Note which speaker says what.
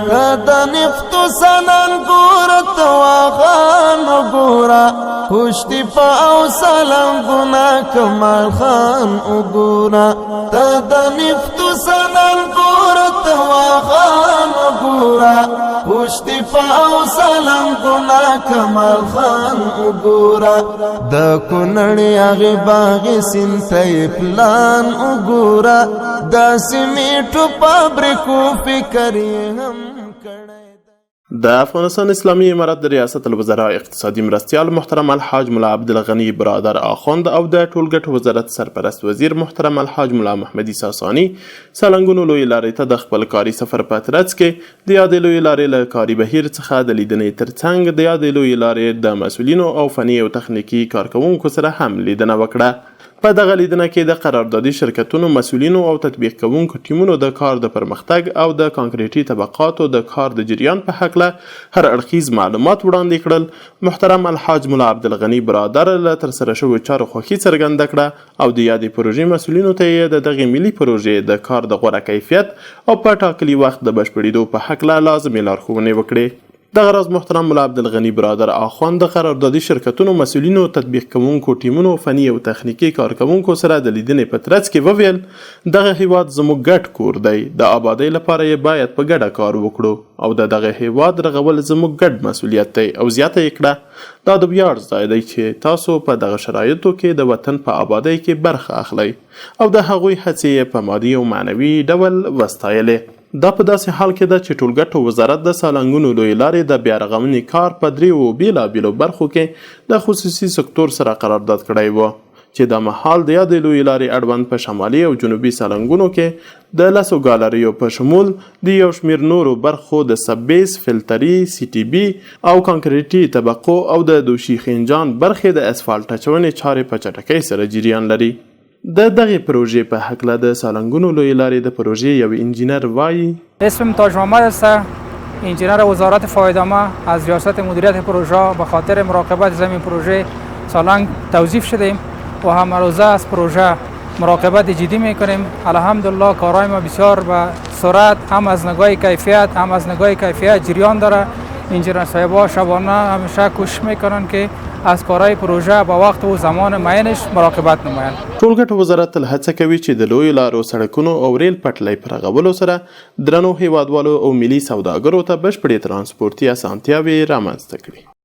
Speaker 1: ته د نفتو سنن ګوره، ته واخان وګوره، خوشتیپه او سلنګونه کمال خان وګوره. ته د نفتو سنن ګوره، ته واخان وګوره، خوشتیپه او سلنګونه کمال خان وګوره. د کونړ هغې باغې سیند ته یې پلان وګوره، د سیمټو فابریکو فکر یې هم کړی.
Speaker 2: د افغانستان اسلامي امارت د ریاست الوزراء اقتصادي مرستیال محترم الحاج ملا عبدالغني برادر آخوند او د ټولګټو وزارت سرپرست وزیر محترم الحاج ملا محمدي ساساني سالنګونو لویې لارې ته د خپل کاري سفر په ترڅ کې د یادې لویې لارې له کاري بهیر څخه د لیدنې ترڅنګ د یادې لویې لارې د مسؤلینو او فني او تخنیکي کارکوونکو سره هم لیدنه وکړه. په دغه لیدنه کې د قراردادي شرکتونو مسؤلینو او تطبیق کوونکو ټیمونو د کار د پرمختګ او د کانکریټي طبقاتو د کار د جریان په هکله هر اړخیز معلومات وړاندې کړل. محترم الحاج ملا عبدالغني برادر له ترسره شویو چارو خوښي څرګنده کړه او د یادې پروژې مسؤلینو ته یې د دغې ملي پروژې د کار د غوره کیفیت او په ټاکلي وخت د بشپړېدو په هکله لازمې لارښوونې وکړې. دغه راز محترم ملا عبدالغني برادر اخوند د قراردادي شرکتونو مسؤلینو، تطبیق کوونکو ټیمونو، فني او تخنیکي کارکوونکو سره د لیدنې په ترڅ کې وویل، دغه هیواد زموږ ګډ کور دی، د آبادۍ لپاره یې باید په ګډه کار وکړو او د دغه هیواد رغول زموږ ګډ مسؤلیت دی او زیاته یې کړه، دا د ویاړ ځای دی چې تاسو په دغه شرایطو کې د وطن په آبادۍ کې برخه اخلئ او د هغوی هڅې یې په مادي او معنوي ډول وستایلې. دا په داسې حال کې ده چې ټولګټو وزارت د سالنګونو لویې لارې د بیارغونې کار په درېوو بېلابېلو برخو کې د خصوصي سکتور سره قرارداد کړی و چې دا مهال د یادې لویې لارې اړوند په شمالي او جنوبي سالنګونو کې د لسو ګالریو په شمول د یو شمېر نورو برخو د سب بیس، فلتري، سي ټي بي او کانکریټي طبقو او د دوشي خنجان برخې د اسفالټ اچونې چارې په چټکۍ سره جریان لري. د دغې پروژې په هکله د سالنګونو لویې لارې د پروژې یو انجینر وايي.
Speaker 3: اسمم تاج محمد است، انجینر وزارت فایدامه از ریاست مدیریت پروژه به خاطر مراقبت زمین پروژه سالنگ توظیف شدیم و همه روزه از پروژه مراقبت جدی میکنیم. الحمدلله کارهای ما بسیار به سرعت هم از نگاه کیفیت هم از نگاه کیفیت جریان داره. انجینر صاحبا شبانه همیشه کوشش میکنن که از کارهای پروژه به وخت و زمان معینش مراقبت نمایند.
Speaker 2: ټولګټو وزارت تل هڅه کوي چې د لویو لارو، سړکونو او ریل پټلۍ په رغولو سره درنو هېوادوالو او ملي سوداګرو ته بشپړې ترانسپورتي اسانتیاوې رامنځته کړي.